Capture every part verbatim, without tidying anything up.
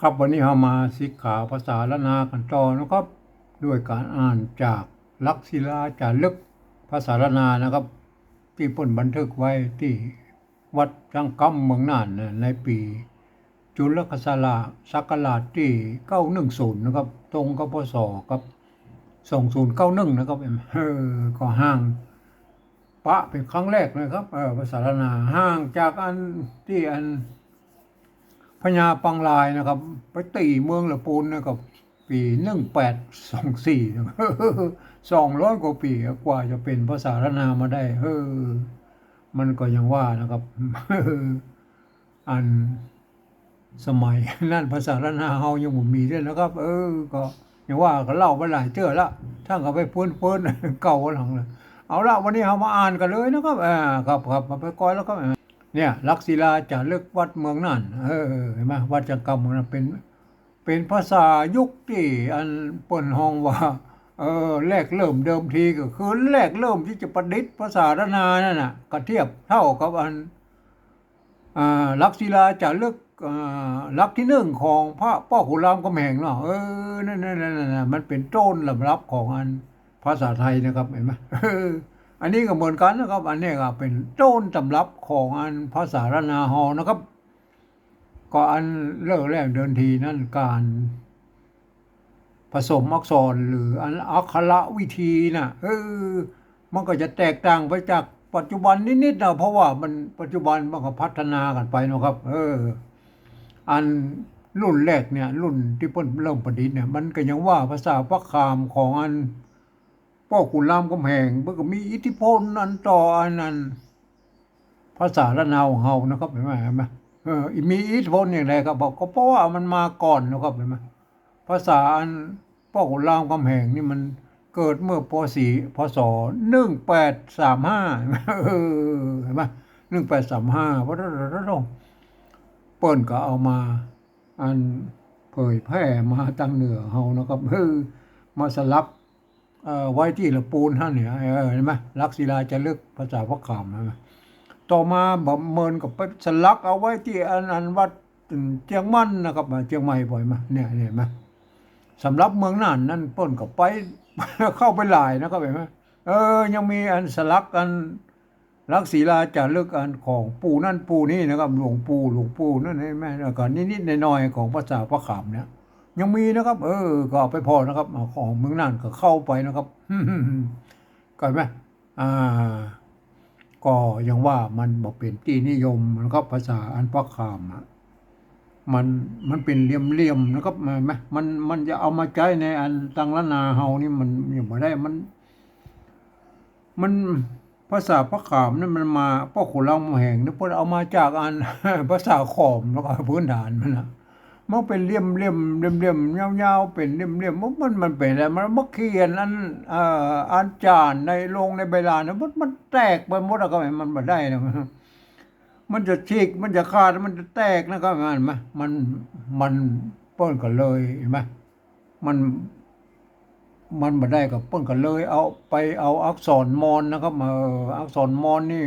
ครับ วันนี้เฮามาสิกขาภาษาล้านนากั๋นต่อนะครับ ด้วยก๋านอ่านจากหลักศิลาจ๋ารึกภาษาล้านนานะครับ ตี้เปิ้นบันทึกไว้ตี้วัดจังกำเมืองน่านนะ ในปี๋จุลศักราช ศักราชตี้เก้าหนึ่งศูนย์นะครับ ตรงกับ พ.ศ. กับ สองศูนย์เก้าหนึ่งนะครับ เออ ก็ฮ้างปะเป๋นครั้งแรกนะครับ เออ ภาษาล้านนา ฮ้างจากอันตี้อัน พญาปังลายนะครับ ไปตี๋เมืองละปูนนะครับ ปี๋หนึ่งแปดสองสี่ สองร้อยกว่าปี๋กว่าจะเป๋นภาษาล้านนามาได้ เออ มันก็ยังว่านะครับ อันสมัยนั้นภาษาล้านนาเฮายังบ่มีด้วยนะครับ เออ ก็ยังว่าก็เล่าไปหลายเตื้อละ ต้านก็ไปเปิ้นๆ เก่าหลังเลย เอาละ วันนี้เฮามาอ่านกั๋นเลยนะครับ อ่า ครับ ครับ มาไปก่อนแล้วครับ เนี่ย หลักศิลาจ๋ารึกวัดเมืองน่าน เออ หันก่อ วัดจังกำเมืองน่าน เป๋น เป๋นภาษายุคตี้อันเปิ้นฮ้องว่า เออ แรกเริ่มเดิมที ก็คือแรกเริ่มตี้จะประดิษฐ์ภาษาล้านนานั่นน่ะ ก็เทียบเต้ากับอัน อ่า หลักศิลาจ๋ารึก อ่า หลักตี้หนึ่งของพระป้อขุนรามคำแหงเนาะ เออ นั่นๆๆๆ มันเป๋นต้นตำรับของอันภาษาไทยนะครับ หันก่อ เออ อันนี้ก็เหมือนกั๋นนะครับ อันนี้ก็เป๋นต้นตำรับของอันภาษาล้านนาเฮานะครับ ก็อันเริ่มแรกเดิมทีนั้นก๋านผสมอักษรหรืออันอักขระวิธีน่ะ เออ มันก็จะแตกต่างไปจากปัจจุบันนิดๆ นะ เพราะว่ามันปัจจุบันมันก็พัฒนากั๋นไปเนาะครับ เออ อันรุ่นแรกเนี่ย รุ่นตี้เปิ้นเริ่มประดิษฐ์เนี่ย มันก็ยังว่าภาษาพระขามของอัน ป้อขุนรามคำแหง เปิ้นก็มีอิทธิพลอันต่ออันนั้น ภาษาล้านนาของเฮานะครับ หันก่อ หันก่อ เออ มีอิทธิพลอย่างใดครับ บอกก็เพราะว่ามันมาก่อนนะครับ หันก่อ ภาษาอันป้อขุนรามคำแหงนี่มันเกิดเมื่อ ป.สี่ พ.ศ. หนึ่งแปดสามห้า เออ หันก่อ หนึ่งแปดสามห้า พระเปิ้นก็เอามา อันเผยแพร่มาตางเหนือเฮานะครับ เออ มาสลัก เอ่อ ไว้ตี้ละปูนหั้นเนี่ย เออ หันก่อ หลักศิลาจ๋ารึกภาษาพระขาม หันก่อ ต่อมาบ่าเมินก็ไปสลักเอาไว้ตี้อัน อันวัด อืม เจียงมั่นนะครับ อ่า เจียงใหม่ บ่อยมา เนี่ย หันก่อ สำหรับเมืองน่านนั้นเปิ้นก็ไป เข้าไปหลายนะครับ หันก่อ เออ ยังมีอันสลักอัน หลักศิลาจ๋ารึกอันของปู่นั่นปู่นี่นะครับ หลวงปู่ หลวงปู่นั่น หันก่อ แล้วก็นิดๆ หน่อยๆ ของภาษาพระขามเนี่ย ยังมีนะครับ เออ ก็เอาไปผ่อนะครับ เอาของเมืองน่านก็เข้าไปนะครับ หันก่อ อ่า ก็ยังว่ามันบ่เป๋นตี้นิยมนะครับ ภาษาอันพระขามอะ มัน มันเป๋นเหลี่ยมๆ นะครับ หันก่อ มัน มันจะเอามาใจ๊ในอันตางล้านนาเฮานี่มันยังบ่ได้ มัน มัน ภาษาพระขามนั่นมันมา ป้อขุนรามคำแหงนี่เปิ้นเอามาจากอัน ภาษาขอม แล้วก็พื้นฐานมันน่ะ มันเป๋นเหลี่ยมๆ เหลี่ยมๆ ยาวๆ เป๋นเหลี่ยมๆ มัน มัน มันเป๋นอะไร มันมาเขียนอัน เอ่อ อันจ๋ารย์ในลงในใบลานนะ มัน มันแตกไปหมดอะครับ มันบ่ได้นะ มันจะฉีก มันจะขาด มันจะแตกนะครับ หันก่อ มัน มัน เปิ้นก็เลย หันก่อ มัน มันบ่ได้ก็เปิ้นก็เลยเอาไปเอาอักษรมอญนะครับ เออ อักษรมอญนี่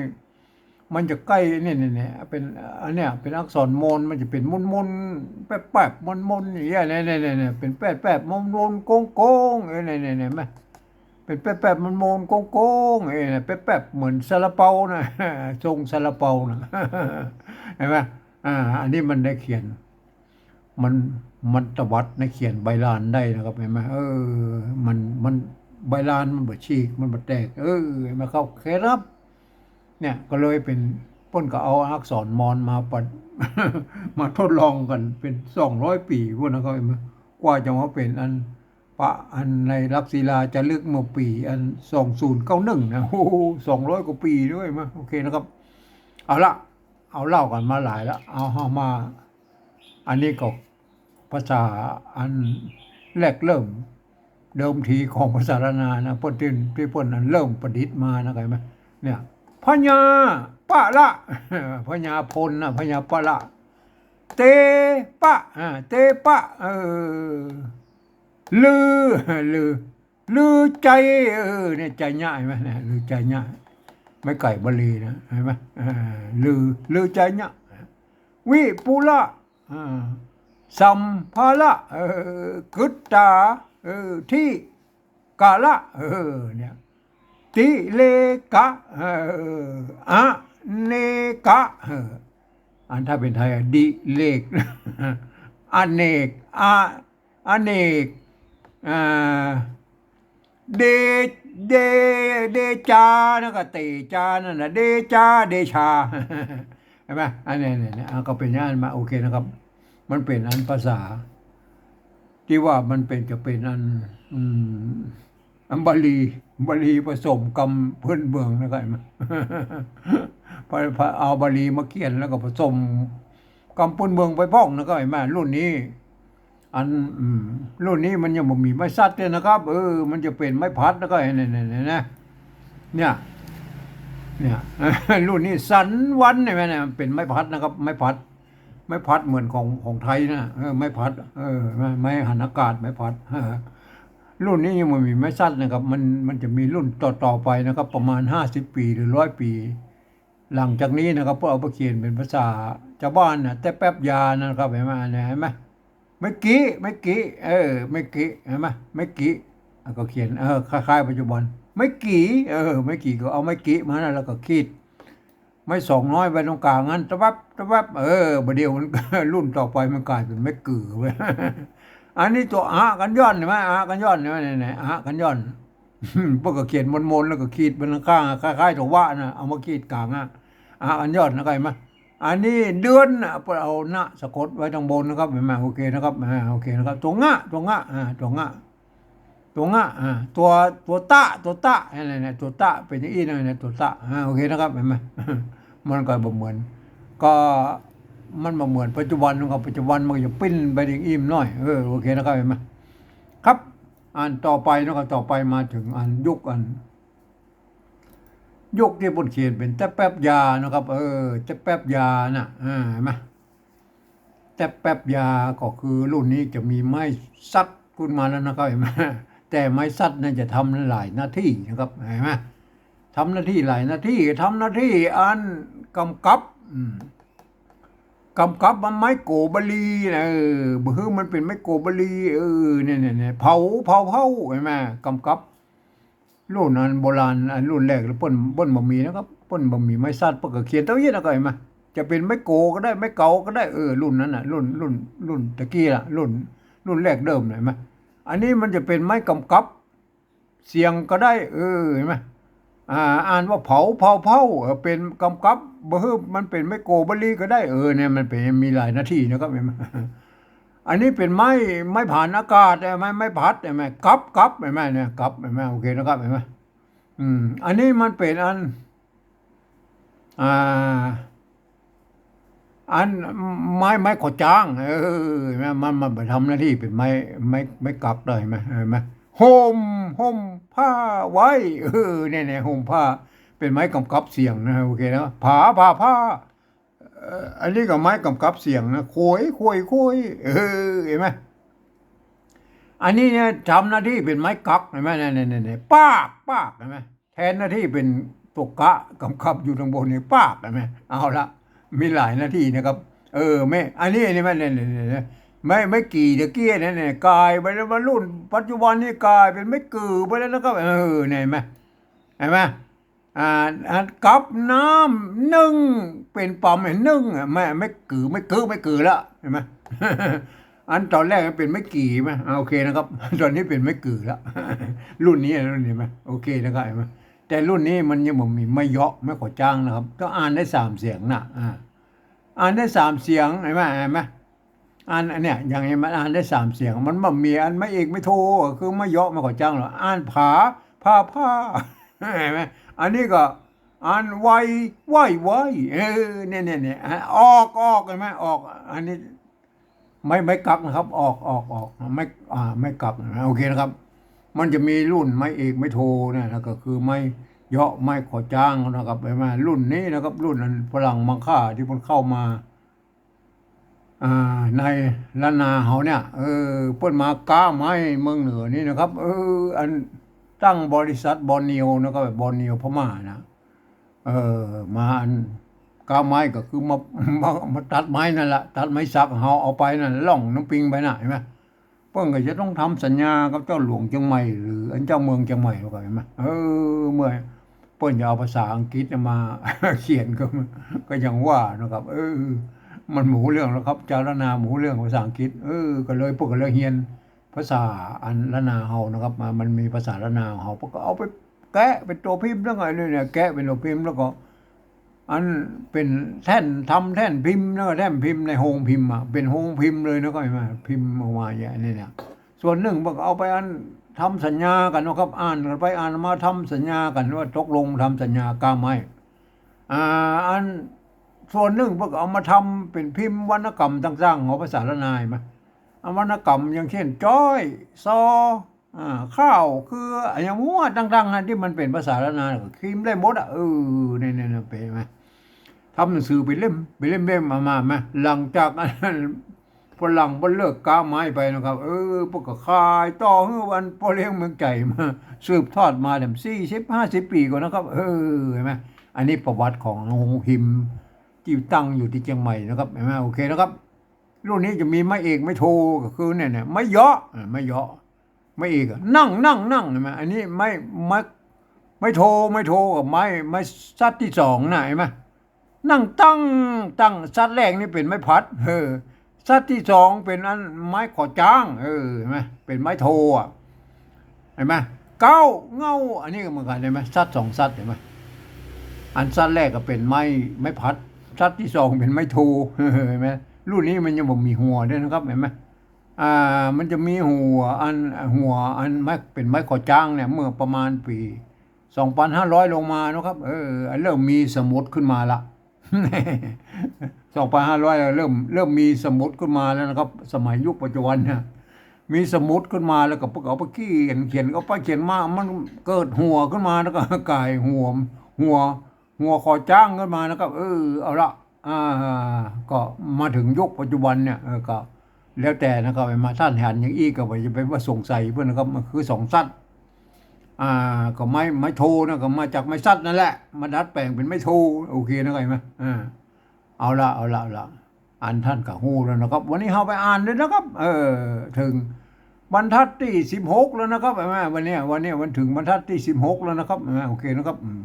มันจะใก้ เนี่ย เนี่ย เนี่ย เป๋น อันเนี้ย เป๋นอักษรมอญ มันจะเป๋นมนๆ แป๊บๆ มนๆ อย่างเงี้ย เนี่ย เนี่ย เนี่ย เนี่ย เป๋นแป๊บๆ มนๆ โก้งๆ เออ เนี่ย เนี่ย เนี่ย หันก่อ เป๋นแป๊บๆ มนๆ โก้งๆ เออ เนี่ย แป๊บๆ เหมือนซาลาเปานะ ทรงซาลาเปานะ หันก่อ อ่า อันนี้มันได้เขียน มัน มันตวัดในเขียนใบลานได้นะครับ หันก่อ เออ มัน มัน ใบลานมันบ่ฉีก มันบ่แตก เออ หันก่อ เข้า เคล็ดลับ เนี่ย ก็เลยเป๋น เปิ้นก็เอาอักษรมอญมาปะ มาทดลองกั๋นเป๋นสองร้อยปี๋พู้นนะครับ หันก่อ กว่าจะมาเป๋นอันปะ อันในหลักศิลาจ๋ารึกเมื่อปี๋อันสองศูนย์เก้าหนึ่งนะ โอ้โห สองร้อยกว่าปี๋ด้วย หันก่อ โอเคนะครับ เอาละ เอาเล่ากั๋นมาหลายละ เอา เอามา อันนี้ก็ภาษาอันแรกเริ่มเดิมทีของภาษาล้านนานะ เปิ้นตี้ ตี้เปิ้นอันเริ่มประดิษฐ์มานะ หันก่อ เนี่ย พญาปะละ พญาพลนะ พญาปะละ เตปะ อ่า เตปะ เออ ลือ ลือ ลือไจ เออ เนี่ย ไจยะ หันก่อ เนี่ย ลือไจยะ ไม้ไก่บาลีนะ หันก่อ เออ ลือ ลือไจยะ วิปุละ อ่า สัมภาระ เออ กึ๊ดต๋า เออ ทิกะละ เออ เนี่ย ติเลกะ เออ อเนกะ เออ อันถ้าเป๋นไทยอะ ดิเลก อเนก อ อเนก อ่า เด เด เดจา นะก็เตจา นั่นน่ะ เดจา เดชา หันก่อ อันนี้ เนี่ย เนี่ย อ่ะ ก็เป๋นอย่างนั้นมา โอเคนะครับ มันเป๋นอันภาษา ตี้ว่ามันเป๋น จะเป๋นอัน อืม อันบาลี บาลีผสมกำพื้นเมืองนะก็หันก่อ พอ พอเอาบาลีมาเขียนแล้วก็ผสมกำพื้นเมืองไปพ่องนะก็หันก่อ รุ่นนี้ อัน อืม รุ่นนี้มันยังบ่มีไม้สัตว์เลยนะครับ เออ มันจะเป๋นไม้พัดนะก็หันก่อ เนี่ย เนี่ย เนี่ย เนี่ย รุ่นนี้สันวัน หันก่อ เนี่ย มันเป๋นไม้พัดนะครับ ไม้พัด ไม้พัดเหมือนของ ของไทยนะ เออ ไม้พัด เออ ไม้ ไม้หันอากาศ ไม้พัด เออ รุ่นนี้ยังบ่มีไม้สัตว์นะครับ มัน มันจะมีรุ่นต่อๆ ไปนะครับ ประมาณห้าสิบปี๋หรือร้อยปี๋ หลังจากนี้นะครับ เปิ้นเอาไปเขียนเป๋นภาษาจาวบ้านนะ แต่แป๊บยานะครับ หันก่อ เนี่ย หันก่อ ไม้กี่ ไม้กี่ เออ ไม้กี่ หันก่อ ไม้กี่ แล้วก็เขียน เออ คล้ายๆ ปัจจุบัน ไม้กี่ เออ ไม้กี่ ก็เอาไม้กี่มานะ แล้วก็ขีดไม้สองน้อยไว้ตรงก๋างหั้น ตะวับ ตะวับ เออ บ่าเดี่ยวมัน รุ่นต่อไปมันก๋ายเป๋นไม้กื๋อไป อันนี้ตั๋วอะกัญญอน หันก่อ อะกัญญอน หันก่อ เนี่ย เนี่ย อะกัญญอน เปิ้นก็เขียนมนๆ แล้วก็ขีดไว้ข้างๆ คล้ายๆ ตั๋ววะนะ เอามาขีดก๋างอะ อะกัญญอนนะก็หันก่อ อันนี้เดือนนะ เปิ้นเอานะสะกดไว้ตางบนนะครับ หันก่อ โอเคนะครับ อ่า โอเคนะครับ ตั๋วงะ ตั๋วงะ อ่า ตั๋วงะ ตั๋วงะ อ่า ตั๋ว ตั๋วตะ ตั๋วตะ เนี่ย เนี่ย ตั๋วตะ เป๋นอย่างอี้นะ เนี่ย ตั๋วตะ อ่า โอเคนะครับ หันก่อ มันก็บ่เหมือน ก็มันบ่เหมือนปัจจุบัน กับปัจจุบันมันก็จะปิ้นไปอย่างอี้หน้อย เออ โอเคนะครับ หันก่อ ครับ อันต่อไปนะครับ ต่อไปมาเถิงอันยุคอัน ยุคตี้เปิ้นเขียนเป๋นแต่แป๊บยานะครับ เออ แต่แป๊บยาน่ะ อ่า หันก่อ แต่แป๊บยาก็คือรุ่นนี้จะมีไม้สัตว์ขึ้นมาแล้วนะครับ หันก่อ แต่ไม้สัตว์นั้นจะทำหลายหน้าตี้นะครับ หันก่อ ทำหน้าตี้หลายหน้าตี้ ทำหน้าตี้อันกำกับ อืม กำกับมันไม้โกบาลีนะ เออ บ่หื้อมันเป๋นไม้โกบาลี เออ เนี่ย เนี่ย เนี่ย เผา เผา เผา หันก่อ กำกับ รุ่นอันโบราณ อันรุ่นแรกเปิ้น เปิ้นบ่มีนะครับ เปิ้นบ่มีไม้สัตว์ เปิ้นก็เขียนเต้าอี้นะก็หันก่อ จะเป๋นไม้โกก็ได้ ไม้เก๋าก็ได้ เออ รุ่นนั้นน่ะ รุ่น รุ่น รุ่นตะกี้ล่ะ รุ่น รุ่นแรกเดิมน่ะ หันก่อ อันนี้มันจะเป๋นไม้กำกับเสียงก็ได้ เออ หันก่อ อ่า อ่านว่าเผา เผา เผา เออ เป๋นกำกับ บ่หื้อมันเป๋นไม้โกบาลีก็ได้ เออ เนี่ย มันเป๋น มีหลายหน้าตี้นะครับ หันก่อ อันนี้เป๋นไม้ ไม้ผานอากาศ เออ ไม้ ไม้พัด หันก่อ กับ กับ หันก่อ เนี่ย กับ หันก่อ โอเคนะครับ หันก่อ อืม อันนี้มันเป๋นอัน อ่า อันไม้ ไม้ขอจ้าง เออ หันก่อ มัน มันไปทำหน้าตี้เป๋นไม้ ไม้ ไม้กับได้ หันก่อ หันก่อ ห่ม ห่มผ้าไว้ เออ เนี่ย เนี่ย ห่มผ้า เป๋นไม้กำกับเสียงนะ โอเคนะ ผา ผา ผ้า เอ่อ อันนี้ก็ไม้กำกับเสียงนะ โขย โขย โขย เออ หันก่อ อันนี้เนี่ยทำหน้าตี้เป๋นไม้กั๊ก หันก่อ เนี่ย เนี่ย เนี่ย ปาก ปาก หันก่อ แทนหน้าตี้เป๋นตั๋วกะกำกับอยู่ตางบนนี่ ปาก หันก่อ เอาละ มีหลายหน้าตี้นะครับ เออ ไม้ อันนี้ อันนี้ไม้ เนี่ย เนี่ย เนี่ย ไม้ ไม้กี่ตะกี้เนี่ย เนี่ย ก๋ายไปแล้ว มารุ่นปัจจุบันนี่ก๋ายเป๋นไม้กือไปแล้วนะครับ เออ เนี่ย หันก่อ หันก่อ อ่า อันกับน้ำนึ่งเป๋นป๋ำนึ่งอะ ไม้ ไม้กือ ไม้กือ ไม้กือละ หันก่อ อันต๋อนแรกมันเป๋นไม้กี่ หันก่อ อ่า โอเคนะครับ ต๋อนนี้เป๋นไม้กือละ รุ่นนี้ รุ่นนี้ หันก่อ โอเคนะครับ หันก่อ แต่รุ่นนี้มันยังบ่มีไม้เยาะ ไม้ขอจ้างนะครับ ต้องอ่านได้สามเสียงนะ อ่า อ่านได้สามเสียง หันก่อ หันก่อ อัน อันเนี้ย อย่างนี้มันอ่านได้สามเสียง มันบ่มีอันไม้เอกไม้โท คือไม้เยาะไม้ขอจ้างหรอก อ่านผา ผา ผา หันก่อ อันนี้ก็อ่านไว ไว ไว เออ เนี่ย เนี่ย เนี่ย อ่ะ ออก ออก หันก่อ ออก อันนี้ ไม้ ไม้กั๊กนะครับ ออก ออก ออก ไม้ อ่า ไม้กั๊กนะ โอเคนะครับ มันจะมีรุ่นไม้เอกไม้โทเนี่ยนะ ก็คือไม้เยาะไม้ขอจ้างนะครับ หันก่อ รุ่นนี้นะครับ รุ่นอันฝรั่งมังค่าตี้เปิ้นเข้ามา อ่า ในล้านนาเฮาเนี่ย เออ เปิ้นมาก๊าไม้เมืองเหนือนี่นะครับ เออ อันตั้งบริษัทบอร์เนียวนะครับ บอร์เนียวพม่านะ เออ มาอัน ก้าไม้ก็คือมา มา มาตัดไม้นั่นแหละ ตัดไม้สักเฮาเอาไปนั่น ล่องน้ำปิงไปน่ะ หันก่อ เปิ้นก็จะต้องทำสัญญากับเจ้าหลวงเจียงใหม่ หรืออันเจ้าเมืองเจียงใหม่ หันก่อ หันก่อ เออ เมื่อเปิ้นจะเอาภาษาอังกฤษมาเขียนก็ ก็อย่างว่านะครับ เออ มันบ่ฮู้เรื่องแล้วครับ จาวล้านนาบ่ฮู้เรื่องภาษาอังกฤษ เออ ก็เลย เปิ้นก็เลยเฮียนภาษาอันล้านนาเฮานะครับ มา มันมีภาษาล้านนาของเฮา เปิ้นก็เอาไปแกะเป๋นตั๋วพิมพ์แล้วก็ อันนี้เนี่ย แกะเป๋นตั๋วพิมพ์แล้วก็ อันเป๋นแท่น ทำแท่นพิมพ์นะ แท่นพิมพ์ในโฮงพิมพ์อะ เป๋นโฮงพิมพ์เลยนะ หันก่อ หันก่อ พิมพ์ออกมาอย่างนี้เนี่ย ส่วนนึ่งเปิ้นก็เอาไปอันทำสัญญากั๋นนะครับ อ่านกั๋นไปอ่านมา ทำสัญญากั๋นว่าตกลงทำสัญญาก้าไม้ อ่า อันส่วนนึ่งเปิ้นก็เอามาทำเป๋นพิมพ์วรรณกรรมต่างๆ ของภาษาล้านนา หันก่อ อันวรรณกรรมอย่างเช่น จ๊อย ซอ อ่า ข้าว คือ อะหยังมั่วต่างๆ นะ ตี้มันเป๋นภาษาล้านนา ก็พิมพ์ได้หมดอะ เออ เนี่ยๆๆ เป๋นไหม ทำหนังสือเป๋นเล่ม เป๋นเล่มๆ มา มา มา หลังจากอันนั้น ฝรั่งเปิ้นเลิกก้าไม้ไปนะครับ เออ เปิ้นก็ขายต่อหื้ออันป้อเลี้ยงเมืองใจ๋มา สืบทอดมาแหม สี่สิบ ห้าสิบปี๋ก่อนนะครับ เออ หันก่อ อันนี้ประวัติของโฮงพิมพ์ตี้ตั้งอยู่ตี้เจียงใหม่นะครับ หันก่อ โอเคนะครับ รุ่นนี้จะมีไม้เอก ไม้โท ก็คือเนี่ย เนี่ย ไม้เยาะ อ่า ไม้เยาะ ไม้เอกอะ นั่ง นั่ง นั่ง หันก่อ อันนี้ไม้ ไม้ ไม้โท ไม้โทกับไม้ ไม้ซัดตี้สองน่ะ หันก่อ นั่งตั้ง ตั้ง ซัดแรกนี่เป๋นไม้พัด เออ ซัดตี้สองเป๋นอันไม้ขอจ้าง เออ หันก่อ เป๋นไม้โทอะ หันก่อ เก๊า เง้า อันนี้ก็เหมือนกั๋น หันก่อ ซัดสองซัด หันก่อ อันซัดแรกก็เป๋นไม้ ไม้พัด ซัดตี้สองเป๋นไม้โท หันก่อ รุ่นนี้มันยังบ่มีหัวด้วยนะครับ หันก่อ อ่า มันจะมีหัวอัน หัวอันไม้ เป๋นไม้ขอจ้างเนี่ย เมื่อประมาณปี๋สองปันห้าร้อยลงมานะครับ เออ เริ่มมีสมุดขึ้นมาละ สองปันห้าร้อยเริ่ม เริ่มมีสมุดขึ้นมาแล้วนะครับ สมัยยุคปัจจุบันเนี่ย มีสมุดขึ้นมาแล้วก็เอาไปเขียน เขียนเอาไปเขียนมา มันเกิดหัวขึ้นมาแล้วก็ก๋ายหัว หัว หัวขอจ้างขึ้นมานะครับ เออ เอาละ อ่า ก็มาเถิงยุคปัจจุบันเนี่ย เออ ก็แล้วแต่นะครับ มาต้านหันอย่างอี้ก็บ่จะไปว่าสงสัยเปิ้นนะครับ มันคือสองซัด อ่า ก็ไม้ ไม้โทนะ ก็มาจากไม้ซัดนั่นแหละ มาดัดแป๋งเป๋นไม้โท โอเคนะครับ หันก่อ อ่า เอาละ เอาละ เอาละ อันต้านก็ฮู้แล้วนะครับ วันนี้เฮาไปอ่านเลยนะครับ เออ เถิงบรรทัดตี้สิบหกแล้วนะครับ หันก่อ วันเนี้ย วันเนี้ยมันเถิงบรรทัดตี้สิบหกแล้วนะครับ หันก่อ โอเคนะครับ อืม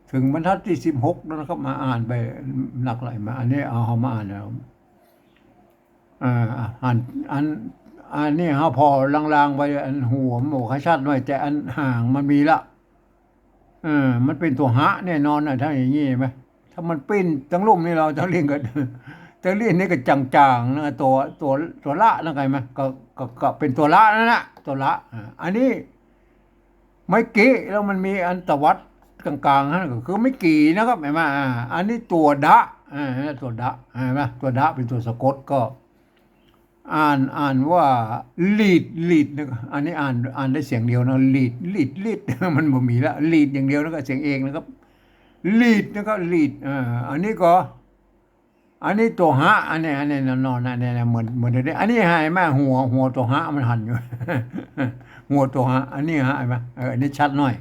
เถิงบรรทัดตี้สิบหกแล้วนะครับ มาอ่านไปนักหลายมา อันนี้เอา เฮามาอ่านแล้ว อ่า อ่าน อัน อันนี้เฮาผ่อลางๆ ไป อันหัวมันบ่ค่อยชัดหน้อย แต่อันหางมันมีละ เออ มันเป๋นตั๋วหะแน่นอนนะ ถ้าอย่างงี้ หันก่อ ถ้ามันปิ้นตังลุ่มนี่ เฮาตังเลี่ยนก็ ตังเลี่ยนนี่ก็จ๋างๆ นะ ตั๋ว ตั๋ว ตั๋วละนะ หันก่อ ก็ ก็ ก็เป๋นตั๋วละนั่นน่ะ ตั๋วละ อ่า อันนี้ ไม้กิ แล้วมันมีอันตวัดก๋างๆ หั้นก็คือไม้กี่นะครับ หันก่อ อ่า อันนี้ตั๋วดะ อ่า ตั๋วดะ หันก่อ ตั๋วดะเป๋นตั๋วสะกด ก็อ่าน อ่านว่า ลีด ลีด นะ อันนี้อ่าน อ่านได้เสียงเดียวนะ ลีด ลีด ลีด มันบ่มีละ ลีดอย่างเดียวนะ ก็เสียงเอกนะครับ ลีด นะครับ ลีด อ่า อันนี้ก็ อันนี้ตั๋วหะ อันนี้ อันนี้แน่นอนนะ เนี่ย เนี่ย เหมือน เหมือนเดี๋ยวนี้ อันนี้หันก่อ หัว หัวตั๋วหะมันหันอยู่ หัวตั๋วหะ อันนี้หันก่อ เออ อันนี้ชัดหน้อย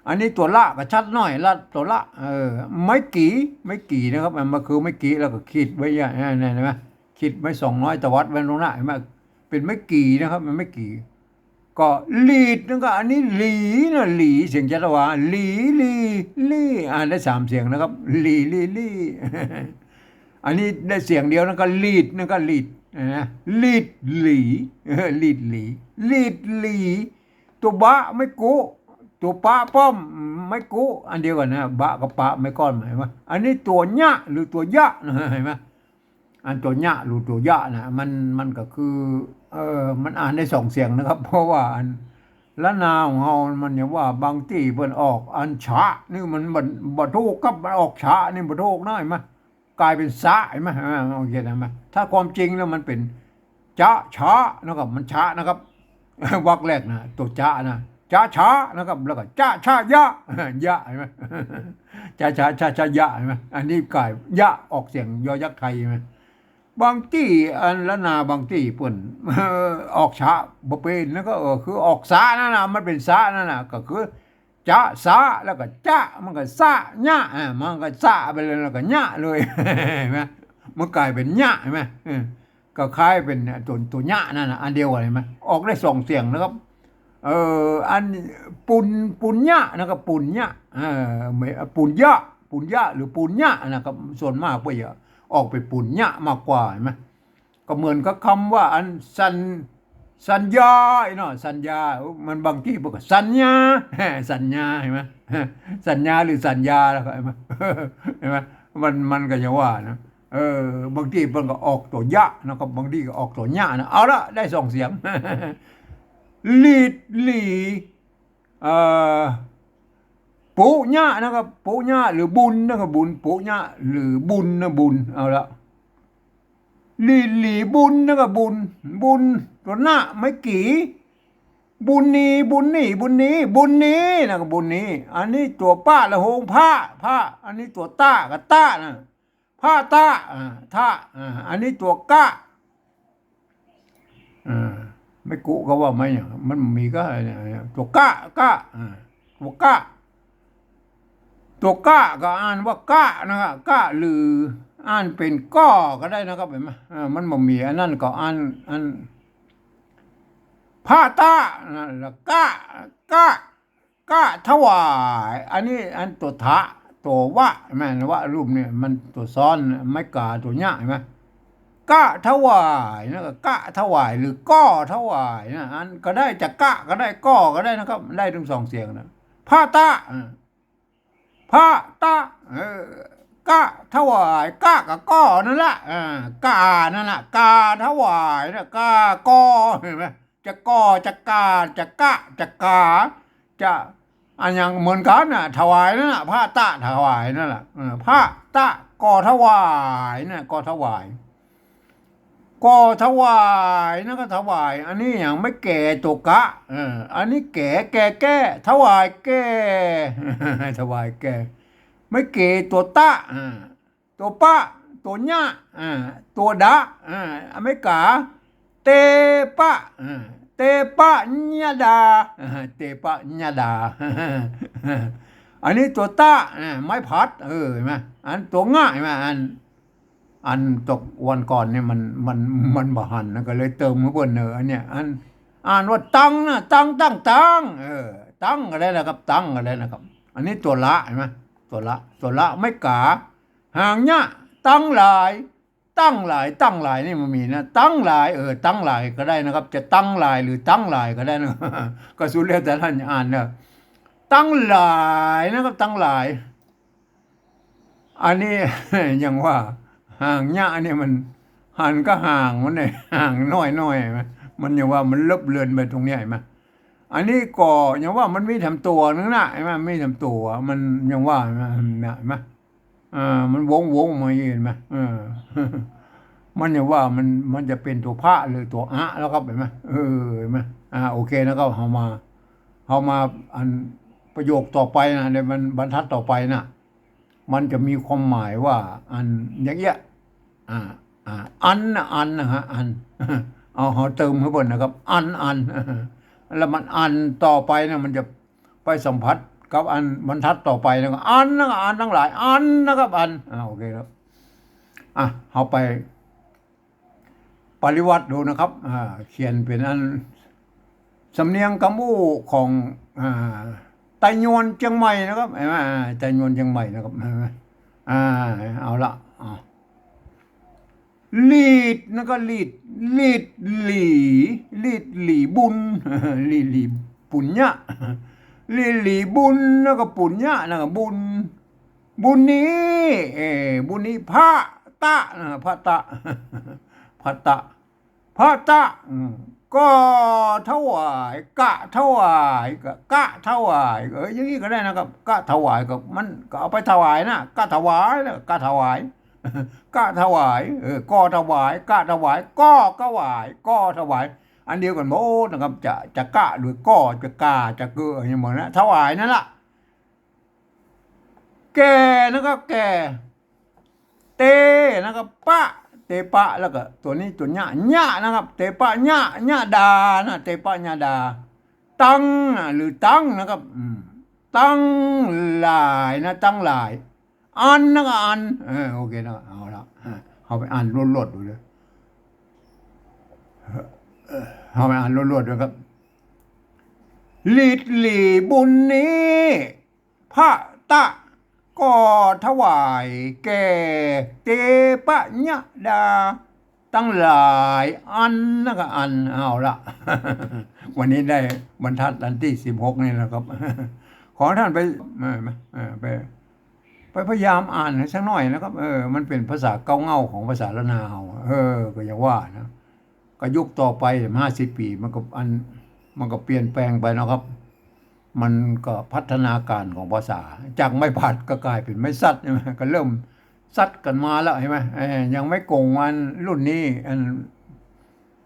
อันนี้ตั๋วละก็ชัดหน้อย ละตั๋วละ เออ ไม้กี่ ไม้กี่นะครับ มันคือไม้กี่ แล้วก็ขีดไว้อย่างนั้น หันก่อ ขีดไว้สองน้อย ตวัดไว้ตรงนั้น หันก่อ เป๋นไม้กี่นะครับ มันไม้กี่ ก็ลีด หันก่อ อันนี้หลีนะ หลี เสียงจัตวา หลี หลี หลี อ่านได้สามเสียงนะครับ หลี หลี หลี อันนี้ได้เสียงเดียว หันก่อ ลีด หันก่อ ลีด นะ ลีด หลี เออ ลีด หลี ลีด หลี ตั๋วบะ ไม้กุ ตั๋วปะป้อม ไม้กุ อันเดียวกั๋นนะ บะกับปะ ไม้ก้อน หันก่อ อันนี้ตั๋วเยียะ หรือตั๋วเยียะนะ หันก่อ อันตั๋วเยียะหรือตั๋วเยียะนะ มัน มันก็คือ เออ มันอ่านได้สองเสียงนะครับ เพราะว่าอันล้านนาของเฮา มันอย่างว่าบางตี้เปิ้นออกอันฉะนี่มันบ่ บ่ถูกครับ มันออกฉะนี่บ่ถูกนะ หันก่อ ก๋ายเป๋นสะ หันก่อ อ่า โอเคนะ หันก่อ ถ้าความจริงแล้วมันเป๋น จะฉะนะครับ มันฉะนะครับ วรรคแรกนะ ตั๋วจะนะ จะฉะนะครับ แล้วก็จะฉะยะ ยะ หันก่อ จะฉะ ชะ ชะ ยะ หันก่อ อันนี้ก๋ายยะออกเสียงยอยักษ์ไทย หันก่อ บางตี้อันล้านนาบางตี้เปิ้น เอ่อ ออกฉะบ่เป๋น แล้วก็ เออ คือออกสะนั่นน่ะ มันเป๋นสะนั่นน่ะ ก็คือ จะ สะ แล้วก็จะ มันก็สะ ญะ อ่า มันก็สะไปเลย แล้วก็ญะเลย เห็นไหม มันกลายเป๋นญะ เห็นไหม เออ ก็คล้ายเป๋นตั๋ว ตั๋วญะนั่นน่ะ อันเดียวกั๋น เห็นไหม ออกได้สองเสียงนะครับ เออ อันปุญ ปุญญะนะครับ ปุญญะ เออ ไม่ ปุญญะ ปุญญะ หรือปุญญะนะครับ ส่วนมากก็จะออกเป๋นปุญญะมากกว่า เห็นไหม ก็เหมือนกับกำว่าอันสัญ สัญญา ไอ้เนาะ สัญญา มันบางทีมันก็สัญญา สัญญา เห็นไหม สัญญาหรือสัญญาแล้วก็ เห็นไหม เห็นไหม มัน มันก็จะว่านะ เออ บางทีมันก็ออกตั๋วยะนะครับ บางทีก็ออกตั๋วญะนะ เอาละ ได้สองเสียง ลีดหลี เอ่อ ปุญญะนะครับ ปุญญะ หรือบุญนะครับ บุญ ปุญญะ หรือบุญนะ บุญ เอาละ ลีดหลีบุญนะครับ บุญ บุญ ตั๋วนะ ไม้กี่ บุญนี บุญนี่ บุญนี้ บุญนี้นะครับ บุญนี้ อันนี้ตั๋วปะละโหง ผ้า ผ้า อันนี้ตั๋วตะกับตะนะ ผ้าตะ อ่า ทะ อ่า อันนี้ตั๋วกะ อ่า ไม่กุก็ว่าไม่อย่าง มันมีก็ ตั๋วกะ กะ อ่า ตั๋วกะ ตั๋วกะก็อ่านว่ากะนะครับ กะ หรืออ่านเป๋นก้อก็ได้นะครับ เห็นไหม อ่า มันบ่มีอันนั้นก็อ่าน อัน ผ้าตะนั่นละ กะ กะ กะถวาย อันนี้อันตั๋วทะ ตั๋ววะ แม่นวะ รูปเนี่ยมันตั๋วซ้อน ไม้ก๋าตั๋วญะ เห็นไหม กะถวายนะ ก็กะถวาย หรือก้อถวายนะ อันก็ได้ จะกะก็ได้ ก้อก็ได้นะครับ ได้ทั้งสองเสียงนะ ผ้าตะ อ่า ผ้าตะ เออ กะถวาย กะกับก้อนั่นละ อ่า กานั่นละ กาถวายนะ กา ก้อ เห็นไหม จะก้อ จะกา จะกะ จะกา จะ อันอย่างเหมือนกั๋นน่ะ ถวายนั่นน่ะ ผ้าตะถวายนั่นแหละ เออ ผ้าตะ ก้อถวายน่ะ ก้อถวาย ก้อถวายนะก็ถวาย อันนี้อย่างไม้แก่ตั๋วกะ เออ อันนี้แก่ แก่ แก่ ถวายแก่ ถวายแก่ ไม้เก๋ตั๋วตะ อ่า ตั๋วปะ ตั๋วญะ อ่า ตั๋วดะ อ่า ไม้ก๋า เตปะ อ่า เตปะญะดา อ่า เตปะญะดา อันนี้ตั๋วตะ อ่า ไม้ผัด เออ เห็นไหม อันตั๋วงะ เห็นไหม อัน อันตกวันก่อนเนี่ยมัน มัน มันบ่หันนะ ก็เลยเติมหื้อเปิ้นเน่อ อันเนี้ย อัน อ่านว่าตังนะ ตัง ตั้ง ตัง เออ ตังก็ได้นะครับ ตังก็ได้นะครับ อันนี้ตั๋วละ เห็นไหม ตั๋วละ ตั๋วละ ไม้ก๋า หางญะ ตังหลาย ตังหลาย ตังหลายนี่มันมีนะ ตังหลาย เออ ตังหลายก็ได้นะครับ จะตังหลายหรือตังหลายก็ได้นะ ก็สุดแล้วแต่ท่านจะอ่านนะ ตังหลายนะครับ ตังหลาย อันนี้ อย่างว่า หางญะเนี่ยมัน หันก็ห่างมันเนี่ย ห่างน้อยๆ ไหม มันอย่างว่ามันเลิบเลือนไปตรงเนี้ย เห็นไหม อันนี้ก็อย่างว่ามันมีแถมตั๋วนึ่งนะ เห็นไหม มีแถมตั๋ว มันอย่างว่า เห็นไหม เห็นไหม อ่า มันวงๆ มาอย่างนี้ เห็นไหม เออ มันอย่างว่ามัน มันจะเป๋นตั๋วพะหรือตั๋วอะแล้วครับ เห็นไหม เออ เห็นไหม อ่า โอเคนะครับ เฮามา เฮามาอันประโยคต่อไปนะ ในบรร บรรทัดต่อไปนะ มันจะมีความหมายว่า อันอย่างเงี้ย อ่า อ่า อันนะ อันนะฮะ อัน เอา เฮาเติมหื้อเปิ้นนะครับ อัน อัน แล้วมันอันต่อไปนะ มันจะไปสัมผัสกับอันบรรทัดต่อไปนะ ก็อันนะ อันตังหลาย อันนะครับ อัน อ่า โอเคครับ อ่ะ เฮาไป ปริวัติดูนะครับ อ่า เขียนเป๋นอัน สำเนียงกำอู้ของ อ่า ไตยวนเจียงใหม่นะครับ เห็นไหม อ่า ไตยวนเจียงใหม่นะครับ เห็นไหม อ่า เอาละ อ่า ลีดนะก็ลีด ลีดหลี ลีดหลีบุญ ลีดหลีปุญญะ ลีดหลีบุญนะก็ปุญญะนะก็บุญ บุญนี้ เออ บุญนี้ พระตะ เออ พระตะ พระตะ พระตะ อืม ก็ถวาย กะถวาย กะ กะถวาย เออ อย่างนี้ก็ได้นะครับ กะถวาย ก็มัน ก็เอาไปถวายนะ กะถวาย แล้วกะถวาย กะถวาย เออ ก็ถวาย กะถวาย ก็ถวาย ก็ถวาย อันเดียวกั๋นหมดนะครับ จะ จะกะหรือก็ จะกา จะเกอ อย่างหมดนะ ถวายนั่นละ แก่นะครับ แก่ เตนะครับ ปะ เตปะ แล้วก็ตั๋วนี้ตั๋วญะ ญะนะครับ เตปะญะ ญะดานะ เตปะญะดา ตังนะ หรือตังนะครับ อืม ตังหลายนะ ตังหลาย อันนะก็อัน เออ โอเคนะ เอาละ เฮาไปอ่านลวดๆ ดูเด้อ เฮาไปอ่านลวดๆ ดูครับ ฤๅษีบุญนี้ พระตะก็ถวายแก่เตปะยะดา ตังหลายอันนะก็อัน เอาละ วันนี้ได้บรรทัดอันตี้สิบหกนี่นะครับ ขอท่านไป เออ เออ ไป ไปพยายามอ่านให้สักหน่อยนะครับ เออ มันเป๋นภาษาเก๊าเง่าของภาษาล้านนาเฮา เออ ก็อย่างว่านะ ก็ยุคต่อไปห้าสิบปี๋ มันก็อัน มันก็เปลี่ยนแปลงไปนะครับ มันก็พัฒนาการของภาษา จากไม้ผัดก็ก๋ายเป๋นไม้สัดใจ้ไหม ก็เริ่มสัดกั๋นมาแล้ว หันก่อ เออ อย่างไม้ก๋งอันรุ่นนี้ อัน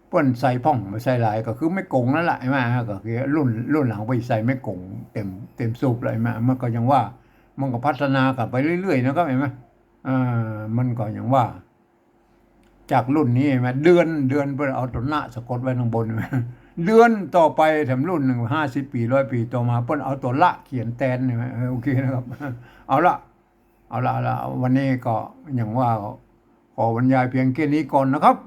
เปิ้นใส่พ่องบ่ใส่หลาย ก็คือไม้ก๋งนั่นแหละ หันก่อ ก็คือรุ่น รุ่นหลังไปใส่ไม้ก๋งเต็ม เต็มสูบเลย หันก่อ มันก็อย่างว่า มันก็พัฒนากั๋นไปเรื่อยๆ นะครับ หันก่อ เออ มันก็อย่างว่า จากรุ่นนี้หันก่อ เดือน เดือนเปิ้นเอาตั๋วนะสะกดไว้ข้างบน หันก่อ เดือนต่อไปแถมรุ่นนึ่ง ห้าสิบปี๋ ร้อยปี๋ต่อมา เปิ้นเอาตั๋วละเขียนแตน หันก่อ เออ โอเคนะครับ เอาละ เอาละ เอาละ วันนี้ก็อย่างว่า ขอบรรยายเพียงแค่นี้ก่อนนะครับ